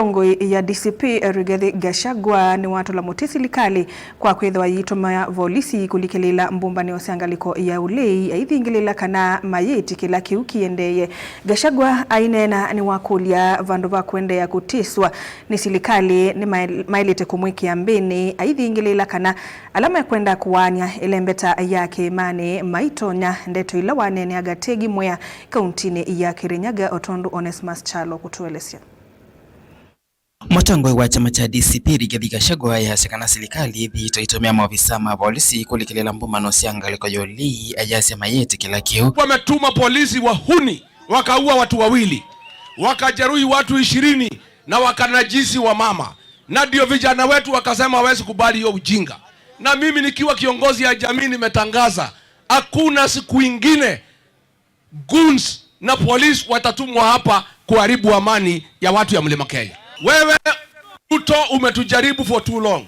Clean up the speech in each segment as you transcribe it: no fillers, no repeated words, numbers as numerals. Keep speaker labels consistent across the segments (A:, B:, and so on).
A: Ngoi ya DCP Rigathi Gachagua ni watola muti silikali kwa kwithiwa yiituma volisi kulikilila mbumbanio sya ngaliko ya ulei aithingilila kana mayitikila kiu kiendeye. Gachagua ainena ni wakulia vandu va kuendeea kutiswa ni silikali ni mailite kumwikia mbini aithingilila kana alama kwenda kuwania ilembeta ya Kimani maitonya ndeto ila wanene agategi Mwea kauntini ya Kirinyaga otondu Onesmus Chalo kutuelesya.
B: Mutongoi wa chama cha DCP Rigathi Gachagua yasekana serikali ithito itumia maofisa ma polisi kulikilela mbumano sya ngaliko ya ulei ayasya mayitikila kiu.
C: Wametuma polisi wahuni wakaua watu wawili, wakajeruhi watu 20 na wakanajisi wa mama, na ndio vijana wetu wakasema hawezi kubali hiyo ujinga. Na mimi nikiwa kiongozi ya jamii nimetangaza hakuna siku ingine goons na polisi watatumwa hapa kuharibu amani ya watu ya Mlima Kenya. Wewe Ruto umetujaribu for too long,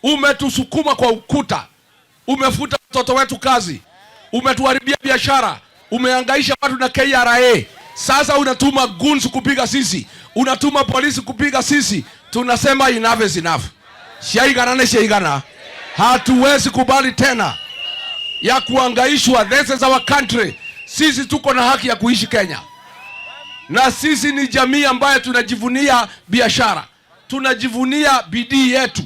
C: umetusukuma kwa ukuta, umefuta watoto wetu kazi, umetuharibia biashara, umehangaisha watu na KRA. Sasa unatuma goons kupiga sisi, unatuma polisi kupiga sisi. Tunasema enough is enough. Shaigana na shaigana, hatuwezi kubali tena ya kuhangaishwa. This is our country. Sisi tuko na haki ya kuishi Kenya, na sisi ni jamii ambayo tunajivunia biashara, tunajivunia bidii yetu.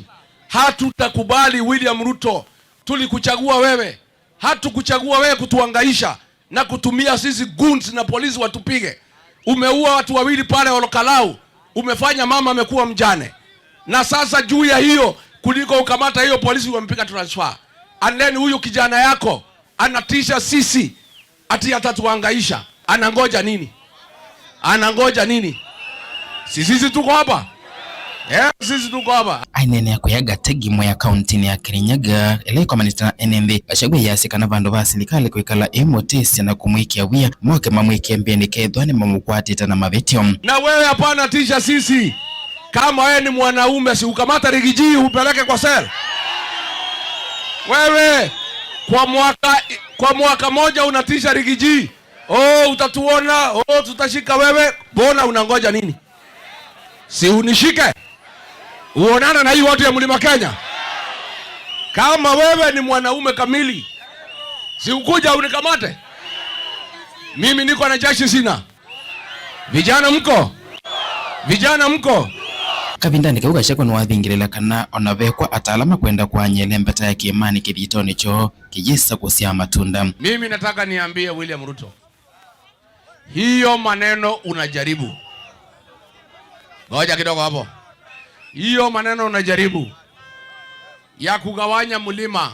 C: Hatutakubali William Ruto, tulikuchagua wewe, hatukuchagua wewe kutuhangaisha na kutumia sisi goons na polisi watupige. Umeua watu wawili pale Olokalau, umefanya mama amekuwa mjane, na sasa juu ya hiyo kuliko ukamata hiyo polisi wampiga transfer, and then huyu kijana yako anatisha sisi ati atatuhangaisha. Anangoja nini? Anangoja nini? Si sisi tuko hapa? Sisi tuko hapa.
B: Ainene akuyaga tegi ya kaunti ya Kirinyaga ila ikomanite na NMB Gachagua yasikana vandu va silikali kwikala imutisia na kumwikia wia moke mamwikie mbini kethwa ni mamukwatite na mavitio.
C: Na wewe hapana tisha sisi. Kama wewe ni mwanaume si ukamata Riggy G upeleke kwa cell. Wewe kwa mwaka moja unatisha Riggy G. Oh, utatuona, oh, tutashika wewe. Mbona unangoja nini? Si unishike. Uonana na hii watu ya Mlima Kenya. Kama wewe ni mwanaume kamili, si ukuja unikamate. Mimi niko na jeshi sina. Vijana mko? Vijana mko?
B: Kavindani kau Gachagua niwathingilila kana ona vekwa atalama kwenda kwanyele mbeta ya Kimani kithitoni choo kiyisa kusyaa matunda.
C: Mimi nataka niambie William Ruto, hiyo maneno unajaribu, ngoja kidogo hapo. Hiyo maneno unajaribu ya kugawanya mlima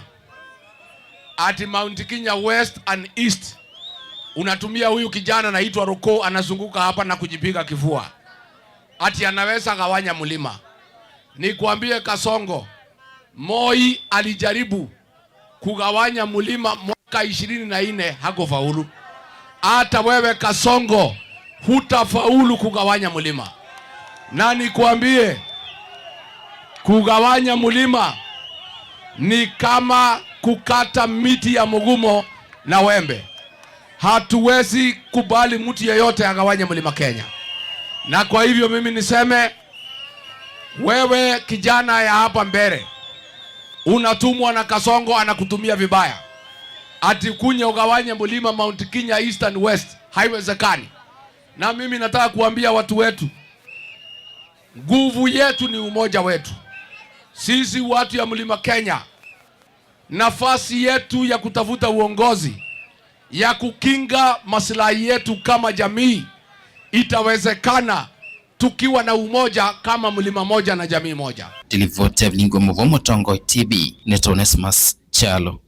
C: ati Mount Kenya West and East, unatumia huyu kijana anaitwa Roko anazunguka hapa na kujipiga kifua ati anaweza gawanya mlima. Nikwambie Kasongo, Moi alijaribu kugawanya mlima mwaka 24 hakufaulu. Hata wewe Kasongo hutafaulu kugawanya mlima. Na nikwambie, kugawanya mlima ni kama kukata miti ya mugumo na wembe. Hatuwezi kubali mtu yeyote agawanye mlima Kenya. Na kwa hivyo mimi niseme, wewe kijana ya hapa mbele unatumwa na Kasongo, anakutumia vibaya ati kunya ugawanye mlima Mount Kenya East and West, haiwezekani. Na mimi nataka kuambia watu wetu, nguvu yetu ni umoja wetu. Sisi watu ya mlima Kenya, nafasi yetu ya kutafuta uongozi, ya kukinga maslahi yetu kama jamii itawezekana tukiwa na umoja kama mlima moja na jamii moja.
B: Dilivote Mlingwe Muvomo Tongo TV, Neto Onesmus Chalo.